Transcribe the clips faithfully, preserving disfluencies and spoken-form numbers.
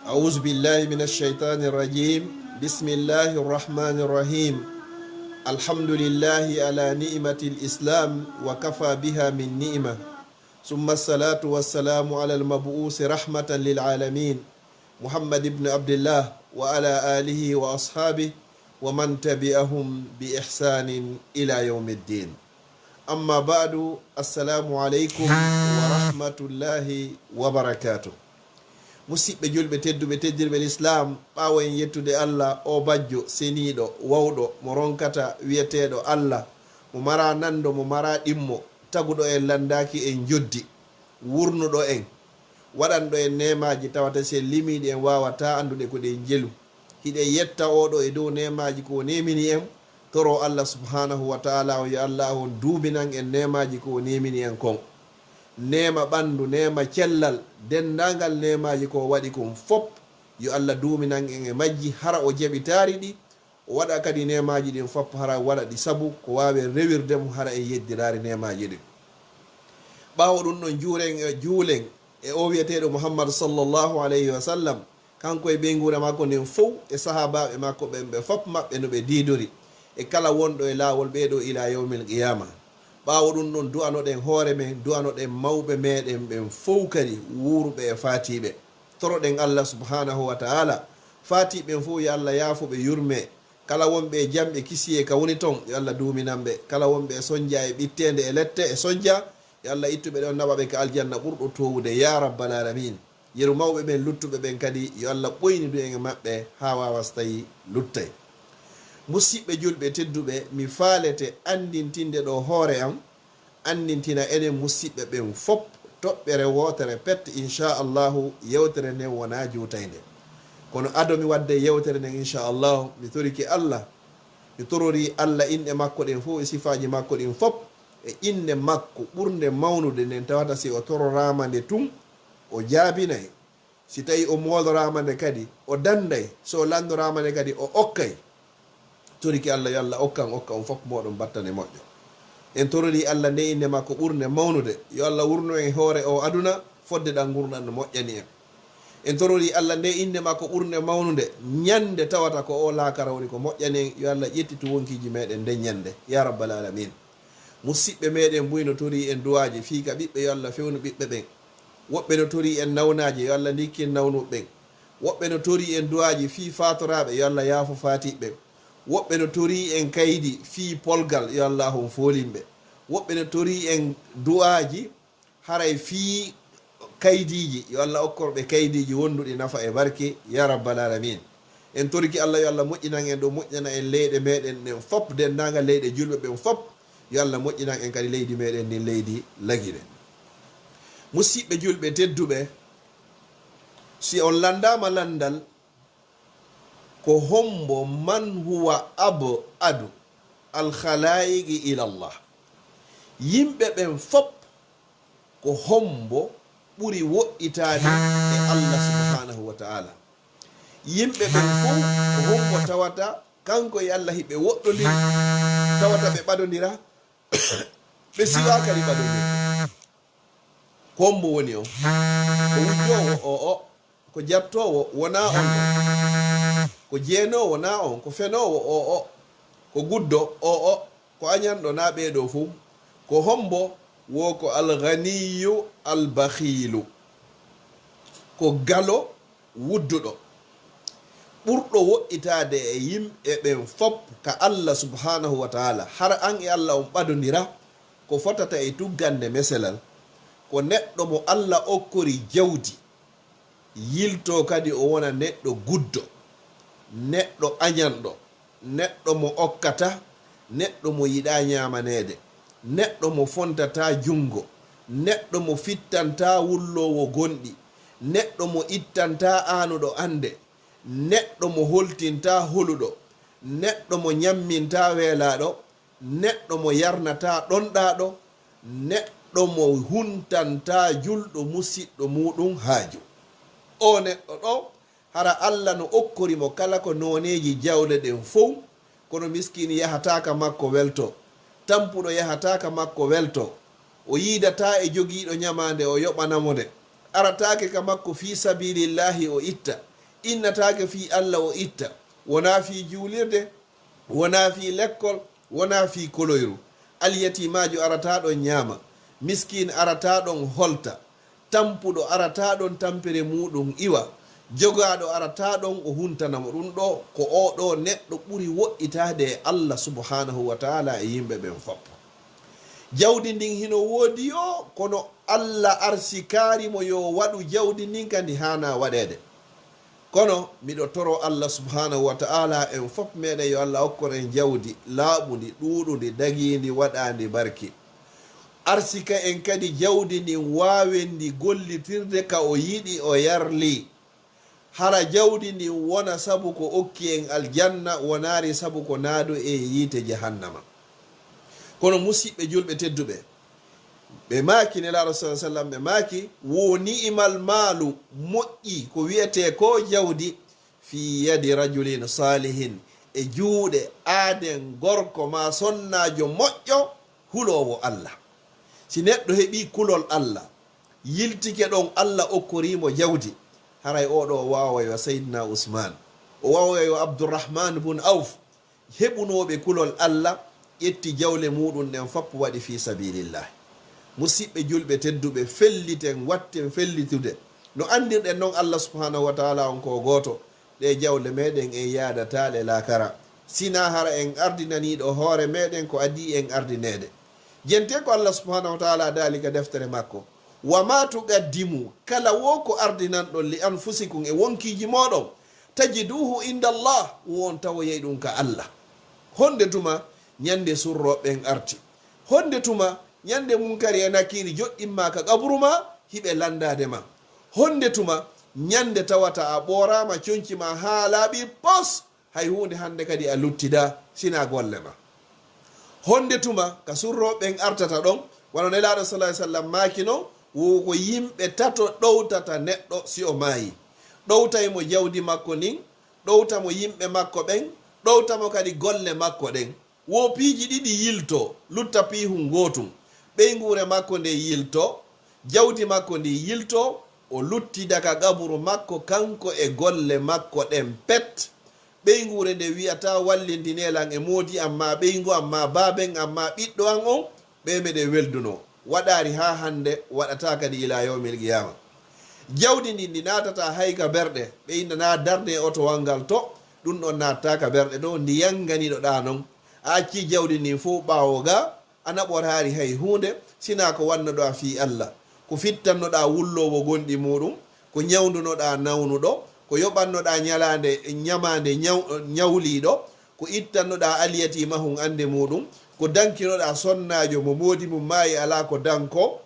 أعوذ بالله من الشيطان الرجيم. بسم الله الرحمن الرحيم. الحمد لله على نعمة الإسلام وكفى بها من نعمة. ثم الصلاة والسلام على المبعوث رحمة للعالمين محمد بن عبد الله وعلى آله وأصحابه ومن تبعهم بإحسان إلى يوم الدين. أما بعد، السلام عليكم ورحمة الله وبركاته. Musiɓɓe julɓe tedduɓe, teddirɓe Lislaam, ɓaawo en yettude Alla, o bajjo seniiɗo, wawɗo, mo ronkata, wi'eteeɗo Alla, mo maraa nanndo, mo maraa ɗimmo, taguɗo en, lanndaaki en njoddi, wurnuɗo en, waɗanɗo en neemaaji tawata si en limii ɗi en waawataa anndude ko ɗen jelu. Hiɗen yetta oo ɗoo e dow neemaaji ko o neemini en, toroo Alla subhaanahu wa ta'aalaa on, yo Alla on duuminan en neemaaji ko o neemini en kon. Neema ɓanndu, neema cellal, denndaangal neemaaji ko o waɗi kon fop, yo Alla duuminan en e majji, hara o jaɓitaali ɗi, o waɗa kadi neemaaji ɗin fop, hara waɗa ɗi sabu ko waawen rewirde mo, hara en yeddiraali neemaaji ɗin. Ɓaawo ɗun ɗon, juuren e, juulen e o wi'eteeɗo Muhammad sallallahu alayhi wa sallam, kanko e ɓeynguure makko nden fow, e sahaabaaɓe makko ɓen ɓe fop maɓɓe no ɓe diidori, e kala wonɗo e laawol ɓee ɗoo ilaa yawmil qiyaama. Ɓaawo ɗun ɗon, du'anoɗen hoore men, du'anoɗen mawɓe meɗen ɓen fow kadi, wuuruɓe e faatiiɓe. Toroɗen Alla subhaanahu wa ta'aalaa, faatiiɓe ɓen fow, yo Alla yaafo ɓe, yurmee. Kala wonɓe e jam e kisiyee ka woni ton, yo Alla duuminan ɓe. Kala wonɓe e sonja e ɓitteende e lette e sonja, yo Alla ittu ɓe ɗon, naɓa ɓe ka aljanna ɓurɗo toowude, yaa rabbal aalamiin. Yeru mawɓe ɓen luttuɓe ɓen kadi, yo Alla ɓoynidu en e maɓɓe haa waawa so tawii luttay. Musiɓɓe julɓe tedduɓe, mi faalete anndintinde ɗoo hoore am, anndintina enen musiɓɓe ɓen fop toɓɓere wootere pet, inchallahu, yewtere nden wonaa juutaynde. Kono ado mi wadda e yewtere nden, inchallahu, mi torike Alla, mi tororii Alla inɗe makko ɗen fof e sifaaji makko ɗin fop, e innde makko ɓurnde mawnude nden, tawata si o tororaama nde tun, o jaabinay. Si tawii o mooloraama nde kadi, o dannday. So o lanndoraama nde kadi, o okkay. Torike Alla, yo Alla okkan, okka on fof mooɗon battane moƴƴo. En tororii Alla nde innde makko ɓurnde mawnude, yo Alla wurnu en hoore oo aduna fodde ɗan ngurndan no moƴƴani en. En tororii Alla nde innde makko ɓurnde mawnude, ñannde tawata ko oo laakara woni ko moƴƴani en, yo Alla ƴettitu wonkiiji meɗen nden ñannde, yaa rabbal aalamiin. Musiɓɓe meɗen buy no torii en du'aaji fii ka ɓiɓɓe, yo Alla fewnu ɓiɓɓe ɓen. Woɓɓe no torii en nawnaaje, yo Alla ndikkin nawnuɓe ɓen. Woɓɓe no torii en du'aaji fii faatoraaɓe, yo Alla yaafo faatiiɓe ɓen. Woɓɓe no torii en kaydi fii polgal, yo Alla hon foolin ɓe. Woɓɓe no torii en du'aaji haray fii kaydiiji, yo Alla okkor ɓe kaydiiji wonduɗi nafa e barke, yaa rabbal aalamiin. En torike Alla, yo Alla moƴƴinan en ɗoo, moƴƴana en leyɗe meɗen ɗen fop, denndaangal leyɗe julɓe ɓen fop. Yo Alla moƴƴinan en kadi leydi meɗen ndin, leydi Lagine. Musiɓɓe julɓe tedduɓe, si on lanndaama lanndal, ko hombo, man huwa ab'adu al khalaa'iqi ila Allah? Yimɓe ɓen fop, ko hombo ɓuri woɗɗitaade e Allah subhanahu wa ta'ala? Yimɓe ɓen fow, ko hombo tawata kanko e Allah hiɓe woɗɗondiri, tawata ɓe ɓadondira, ɓe siwaa kadi ɓadondirde? Ko hombo woni on? Ko wujjoowo? O'o. Ko jattoowo? Wonaa on ɗon. Ko jeenoowo? Naa on. Ko fenoowo? O'o. Ko guddo? O'o. Ko añanɗo? Naa ɓee ɗoo fow. Ko hombo? Wo ko alganiyyu albakhiilu. Ko galo wudduɗo. Ɓurɗo woɗɗitaade e yimɓe ɓen fop ka Allah subhanahu wa ta'ala, hara an e Allah on ɓadondira, ko fotata e tuggande meselal, ko neɗɗo mo Allah okkori jawdi, yiltoo kadi o wona neɗɗo guddo, neɗɗo añanɗo, neɗɗo mo okkata, neɗɗo mo yiɗaa ñaamaneede, neɗɗo mo fontataa junngo, neɗɗo mo fittantaa wulloowo gonɗi, neɗɗo mo ittantaa aanuɗo annde, neɗɗo mo holtintaa holuɗo, neɗɗo mo ñammintaa weelaaɗo, neɗɗo mo yarnataa ɗonɗaaɗo, neɗɗo mo huntantaa julɗo musiɗɗo muuɗum haaju. Oo neɗɗo ɗoo, hara Alla no okkori mo kala ko nooneeji jawle ɗen fow, kono miskiin yahataa ka makko weltoo, tampuɗo yahataa ka makko weltoo, o yiidataa e jogiiɗo ñamaande o yoɓana mo nde, arataake ka makko fii sabiilillaahi o itta, Innataake fii Alla o itta, wonaa fii juulirde, wonaa fii lekkol, wonaa fii koloyru. Alyatiimaajo arataa ɗon ñaama, miskiin arataa ɗon holta, tampuɗo arataa ɗon tampere muuɗum iwa, jogaaɗo arataa ɗon o huntana mo. Ɗum ɗoo ko oo ɗoo neɗɗo ɓuri woɗɗitaade e Alla subhaanahu wa ta'aalaa e yimɓe ɓen fop. Jawdi ndin hino woodi yo, kono Alla arsikaari mo yo waɗu jawdi ndin ka ndi haanaa waɗeede. Kono miɗo toroo Alla subhaanahu wa ta'aalaa en fop meɗen yo Alla okkor en jawdi laaɓundi, ɗuuɗundi, dagiindi, waɗaandi barki. Arsika en kadi jawdi ndin waawendi gollitirde ka o yiɗi o yarli. Hara jawdi ndin wona sabu ko okki en aljanna, wonaali sabu ko naadu e yiite jahannama. Kono musiɓɓe julɓe tedduɓe, ɓe maaki, Nelaaɗo sallallaahu alayhi wa sallam, ɓe maaki, wo ni'imal maalu, moƴƴi ko wi'etee ko jawdi, fii yadi rajulin saalihin, e juuɗe aaden gorko maa sonnaajo moƴƴo, huloowo Alla. Si neɗɗo heɓii kulol Alla, yiltike ɗon Alla okkorii mo jawdi, haray oo ɗoo o waawoyo Sayyidina Usmaan, o waawoyo Abdurrahmaan bun Awf, heɓunooɓe kulol Alla, ƴetti jawle muuɗum ɗen fop waɗi fii sabiilillaahi. Musiɓɓe julɓe tedduɓe, felliten, watten fellitude. No anndirɗen non Alla subhaanahu wa ta'aalaa on ko gooto, ɗee jawle meɗen en yaadataa ɗe laakara, sinaa hara en ardinaniiɗo hoore meɗen ko adii en ardineede. Jentee ko Alla subhaanahu wa ta'aalaa daali ka deftere makko, "Wa maa tuqaddimu," kala wo ko ardinanɗon, "li anfusikum," e wonkiiji mooɗon, "tajiduuhu inda Allah," wo on tawoyay ɗum ka Alla. Honde tuma ñande surrooɓe ɓen arti? Honde tuma ñande Munkari e Nakiiri joɗɗin ma ka qaburu ma, hiɓe landaade ma? Honde tuma ñande tawata a ɓooraama, conci ma haa laaɓi pos, hay huunde hande kadi a luttidaa, sinaa golle ma? Honde tuma ka surrooɓe ɓen artata ɗon, wano Nelaaɗo sallallaahu alayhi wa sallam maaki non, wo ko yimɓe tato ɗowtata neɗɗo si o maayi. Ɗowtay mo jawdi makko ndin, ɗowta mo yimɓe makko ɓen, ɗowta mo kadi golle makko ɗen. Wo piiji ɗiɗi yiltoo, lutta piihun gootun. Ɓeynguure makko nden yiltoo, jawdi makko ndin yiltoo, o luttida ka qaburu makko kanko e golle makko ɗen pet. Ɓeynguure nden wi'a, "Taa wallindinee lan e moodi an, maa ɓeyngu an, maa baaben an, maa ɓiɗɗo an on, ɓe meɗen weldunoo." Waɗaari haa hande, waɗataa kadi ilaa yawmil qiyaama. Jawdi ndin ndi naatataa hay ka berɗe, ɓe inna naa darnee otowal ngal to, ɗum ɗon naatataa ka berɗe to, ndi yanganiɗoɗaa non. A accii jawdi ndin fow ɓaawo ga, a naɓoraali hay huunde, sinaa ko wannoɗaa fii Alla, ko fittannoɗaa wulloowo gonɗi muuɗum, ko ñawndunoɗaa nawnuɗo, ko yoɓannoɗaa ñalaande ñamaande ñaw-, ñawliiɗo, ko ittannoɗaa alyatiima hun annde muuɗum, ko dankinoɗaa sonnaajo mo moodi mum maayi alaa ko danko,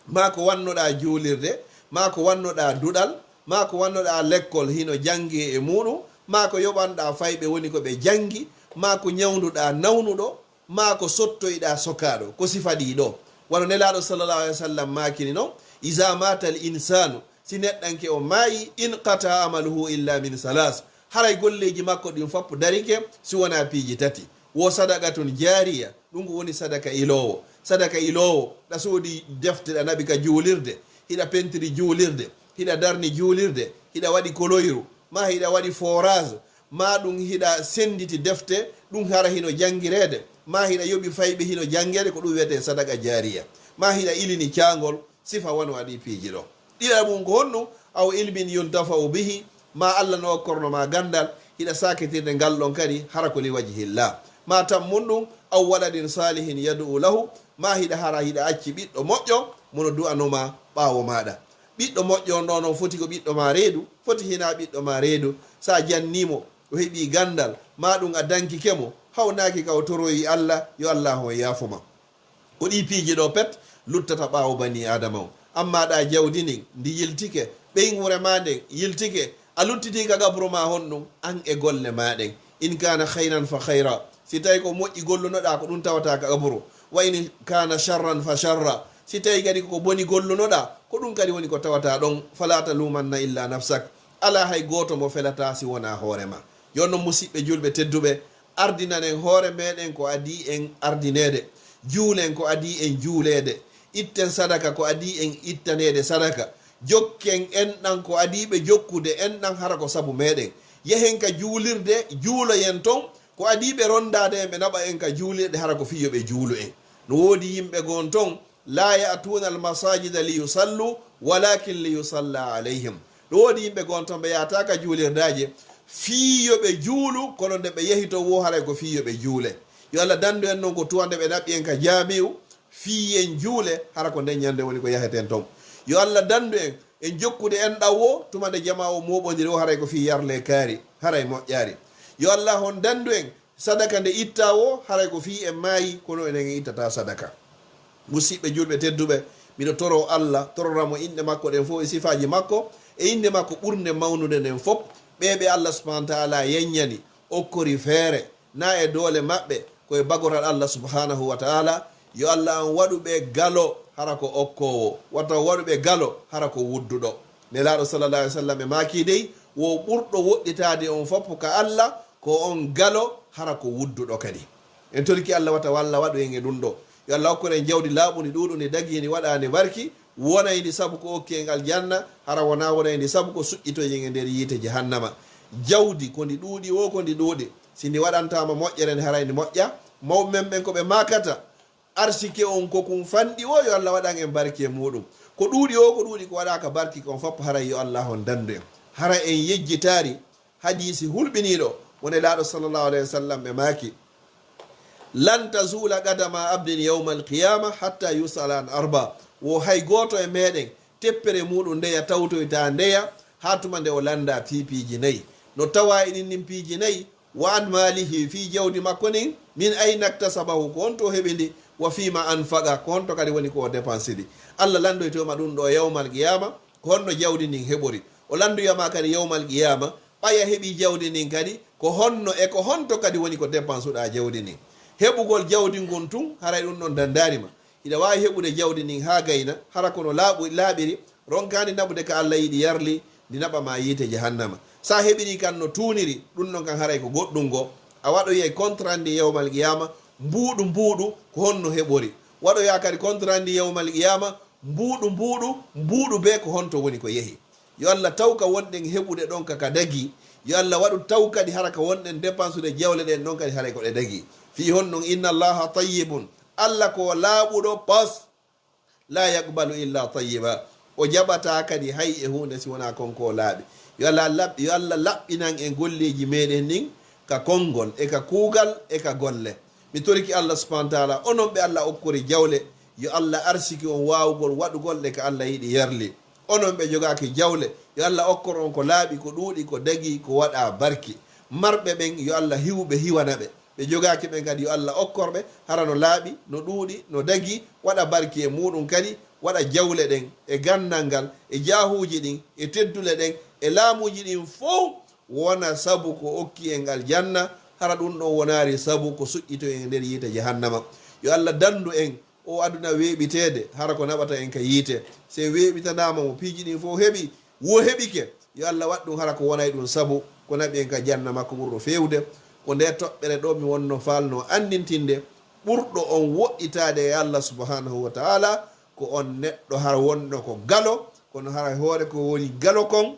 maa ko wannoɗaa juulirde, maa ko wannoɗaa duɗal, maa ko wannoɗaa lekkol hino janngee e muuɗum, maa ko yoɓanɗaa fayɓe woni ko ɓe janngi, maa ko ñawnduɗaa nawnuɗo, maa ko sottoyɗaa sokaaɗo, ko sifa ɗii ɗoo. Wano Nelaaɗo sallallaahu alayhi wa sallam maakini non, "Izaa maatal insaanu," si neɗɗanke o maayi, "inqataa amaluhu illaa min salaas," haray golleeji makko ɗin fop darike si wonaa piiji tati. Wo sadaqatun jaariya, ɗum ko woni sadaka iloowo. Sadaka iloowo, ɗa soodi defte, ɗa naɓi ka juulirde, hiɗa pentiri juulirde, hiɗa darni juulirde, hiɗa waɗi koloyru, maa hiɗa waɗi forage, maa ɗum hiɗa sennditi defte, ɗum hara hino janngireede, maa hiɗa yoɓi fayɓe hino janngeede, ko ɗum wiyetee sadaka jaariya. Maa hiɗa ilini caangol, sifa wano waɗi piiji ɗoo. Ɗiɗaɓun ko honɗum? "Aw ilmin yuntafa'u bihi," maa Alla no okkorno maa ganndal, hiɗa saakitirde ngal ɗon kadi, hara ko li wajhillah. Maa tammun ɗum, "Aw waladin saalihin yad'u lahu," maa hiɗa hara hiɗa acci ɓiɗɗo moƴƴo, mono du'ano maa ɓaawo maaɗa. Ɓiɗɗo moƴƴo on ɗon, on foti ko ɓiɗɗo maa reedu, foti hinaa ɓiɗɗo maa reedu. So a jannii mo, o heɓii ganndal, maa ɗum a dankike mo, hawnaaki ka o toroyi Alla, yo Allaahu on yaafo ma. Ko ɗii piiji ɗoo pet luttata ɓaawo banii Aadama on. Ammaa ɗaa jawdi ndin, ndi yiltike, ɓeynguure maa nden yiltike, a luttitii ka qabru maa honɗum? An e golle maa ɗen. "In kaana khayran fa khayra." Si tawii ko moƴƴi gollunoɗaa, ko ɗum tawataa ka qabru. "Wa in kaana sharran fa sharra." Si tawii kadi ko boni gollunoɗaa, ko ɗum kadi woni ko tawataa ɗon. "Falaa taluumanna illaa nafsak." Alaa hay gooto mo felataa si wonaa hoore maa. Yo non musiɓɓe julɓe tedduɓe, ardinanen hoore meɗen ko adii en ardineede. Juulen ko adii en juuleede. Itten sadaka ko adii en ittaneede sadaka. Jokken enɗan ko adii ɓe jokkude enɗan hara ko sabu meɗen. Yahen ka juulirde, juuloyen ton, ko adii ɓe rondaade en, ɓe naɓa en ka juulirde hara ko fii yo ɓe juulu en. No woodi yimɓe goo ton, "لا يأتون المساجد ليصلوا ولكن ليصلى عليهم." No woodi yimɓe goo ton ɓe yahataa ka juulirdaaje fii yo ɓe juulu, kono nde ɓe yahi ton woo haray ko fii yo ɓe juule. Yo Allah dandu en non ko tuma nde ɓe naɓi en ka jaami'u, fii en juule, hara ko nden ñande woni ko yaheten ton. Yo Allah dandu en, en jokkude enɗan woo, tuma nde jamaa o mooɓondiri o, haray ko fii yarle kaari, haray moƴƴaari. Yo Allah on dandu en, sadaka nde ittaa woo, haray ko fii en maayi, kono enen en ittataa sadaka. Musiɓɓe julɓe tedduɓe, miɗo toroo Allah, torora mo inɗe makko ɗen fow e sifaaji makko, e inɗe makko ɓurnde mawnude nden fow, ɓee ɓe Allah subhanahu wa ta'ala yeññani, okkori feere, naa e doole maɓɓe, ko e bagoral Allah subhanahu wa ta'ala. Yo Allah an waɗu ɓe galo hara ko okkoowo, wata waɗu ɓe galo hara ko wudduɗo. Nelaaɗo sallallahu alaihi wasallam e maaki dey, wo ɓurɗo woɗɗitaade on fow ka Allah, ko on galo hara ko wudduɗo kadi. En toriki Allah wata walla waɗu en e ɗum ɗo. Yo Allah okkor en jawdi laaɓundi, ɗuuɗundi, dagiindi, waɗaandi barki, wonayndi sabu ko okki en aljanna, hara wonaa wonayndi sabu ko suƴƴitoyi en e nder yiite jahannama. Jawdi ko ndi ɗuuɗi woo ko ndi ɗuuɗi. Si ndi waɗantaama moƴƴere, nde haray ndi moƴƴa. Mawɓe men ɓen ko ɓe maakata, arsike on ko kun fanɗi woo, yo Allah waɗan en barki e muuɗum. Ko ɗuuɗi woo ko ɗuuɗi, ko waɗaaka barki kon fow, haray yo Allah on dandu en. Hara en yejjitaali hadiisi hulɓiniiɗo mo Nelaaɗo sallallahu alayhi wa sallam ɓe maaki, "لن تزول قدما عبد يوم القيامة حتى يسأل عن أربع." Wo hay gooto e meɗen teppere muuɗum ndeya tawtoytaa ndeya haa tuma nde o lanndaa fii piiji nayi. No tawaa e ɗin ɗin piiji nayi, "وعن ماله", fii jawdi makko ndin, "من أين اكتسبه", ko honto o heɓi ndi, "وفيما أنفقه", ko honto kadi woni ko o dépensiri. Allah lanndoyto ma ɗum ɗo yawmal qiyaama, ko honno jawdi ndin heɓori. O lanndoya ma kadi yawmal qiyaama, ɓay a heɓii jawdi ndin kadi, ko honno e ko honto kadi woni ko dépensuɗaa jawdi ndin. Heɓugol jawdi ngun tun, haray ɗum ɗon danndaani ma. Hiɗa waawi heɓude jawdi ndin haa gayna, hara kono laaɓu-, laaɓiri, ronkaandi naɓude ka Allah yiɗi yarli, ndi naɓa ma yiite jahannama. Sa heɓiri kan no tuuniri, ɗum ɗon kan haray ko goɗɗum ngo. A waɗoyay contrat ndi yawmal qiyaama, mbuuɗu mbuuɗu ko honno heɓori. Waɗoya kadi contrat ndi yawmal qiyaama, mbuuɗu mbuuɗu, mbuuɗu bee ko honto woni ko yehi. Yo Allah taw ka wonɗen heɓude ɗon ka ka dagii. Yo Allah waɗu taw kadi hara ka wonɗen dépensude jawle ɗen ɗon kadi haray ko ɗe dagii. Fii honno, "إن الله طيب", Allah ko laaɓuɗo pos, "لا يقبل إلا طيبا", o jaɓataa kadi hay e huunde si wonaa kon ko laaɓi. Yo Allah laɓ-, yo Allah laɓɓinan en golleeji meɗen ɗin ka konngol e ka kuugal e ka golle. Mi toriki Allah subhanahu wa ta'ala, onon ɓe Allah okkori jawle, yo Allah arsiki on waawugol waɗugol ɗe ka Allah yiɗi yarli. Onon ɓe jogaaki jawle, yo Allah okkor on ko laaɓi, ko ɗuuɗi, ko dagii, ko waɗaa barki. Marɓe ɓen, yo Allah hiwu ɓe, hiwana ɓe. Ɓe jogaaki ɓen kadi, yo Allah okkor ɓe, hara no laaɓi, no ɗuuɗi, no dagii, waɗa barki e muuɗum kadi, waɗa jawle ɗen, e ganndal ngal, e jaahuuji ɗin, e teddule ɗen, e laamuuji ɗin fow, wona sabu ko okki en aljanna, hara ɗum ɗon wonaali sabu ko suƴƴito en e nder yiite jahannama. Yo Allah danndu en oo aduna weeɓiteede, hara ko naɓata en ka yiite. Si en weeɓitanaama mo piiji ɗin fow heɓi, wo heɓike, yo Allah waɗ ɗum hara ko wonay ɗum sabu ko naɓi en ka janna makko ɓurɗo feewde. Ko ndee toɓɓere ɗoo mi wonno faalnoo anndintinde, ɓurɗo on woɗɗitaade e Allah subhanahu wa ta'ala, ko on neɗɗo hara wonɗo ko galo, kono hara hoore ko woni galo kon,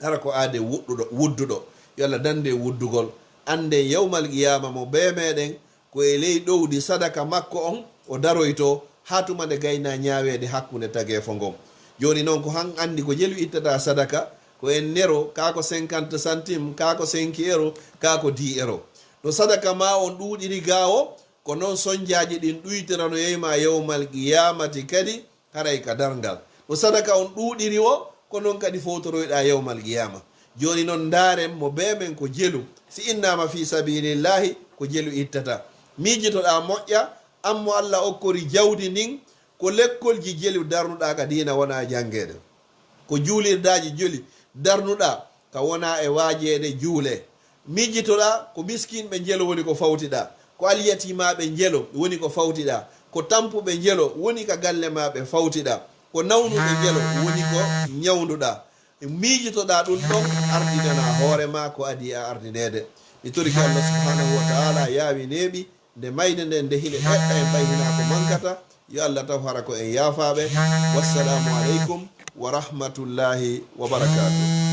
hara ko aade wuɗɗuɗo, wudduɗo. Yo Allah danndu e wuddugol. Annden yawmal qiyaama mo bee meɗen ko e ley ɗowdi sadaka makko on o daroytoo, haa tuma nde gaynaa ñaaweede hakkunde tageefo ngon. Jooni non ko han anndi ko jelu ittata sadaka, ko en nero, kaa ko cinquante centimes, kaa ko cinq euros, kaa ko dix euros. No sadaka maa on ɗuuɗiri gaa o, ko non sonjaaji ɗin ɗuytiranoyay ma yawmal qiyaamati kadi, haray ka darngal. No sadaka on ɗuuɗiri o, ko non kadi fowtoroyɗaa yawmal qiyaama. Jooni non, ndaaren mo bee men ko jelu. Si innaama fii sabiilillaahi, ko jelu ittata. Miijitoɗaa moƴƴa, an mo Alla okkori jawdi ndin, ko lekkolji jelu darnuɗaa ka diina wonaa janngeede. Ko juulirdaaji jelu darnuɗaa ka wonaa e waajeede juule. Miijitoɗaa ko miskinɓe njelo woni ko fawtiɗaa, ko alyatimaaɓe njelo woni ko fawtiɗaa, ko tampuɓe njelo woni ka galle maa ɓe fawtiɗaa, ko nawnuɓe njelo woni ko ñawnduɗaa. Miijitoɗaa ɗum ɗon, ardinanaa hoore maa ko adii a ardineede. Mi torike Alla subhaanahu wa ta'aalaa yaawi neeɓi nde mayde nden, nde hinde ɗeɗɗa en ɓay hinaa ko mankata. Yo Alla taw hara ko en yaafaaɓe. Wassalaamu aleykum wa rahmatullahi wa barakatuh.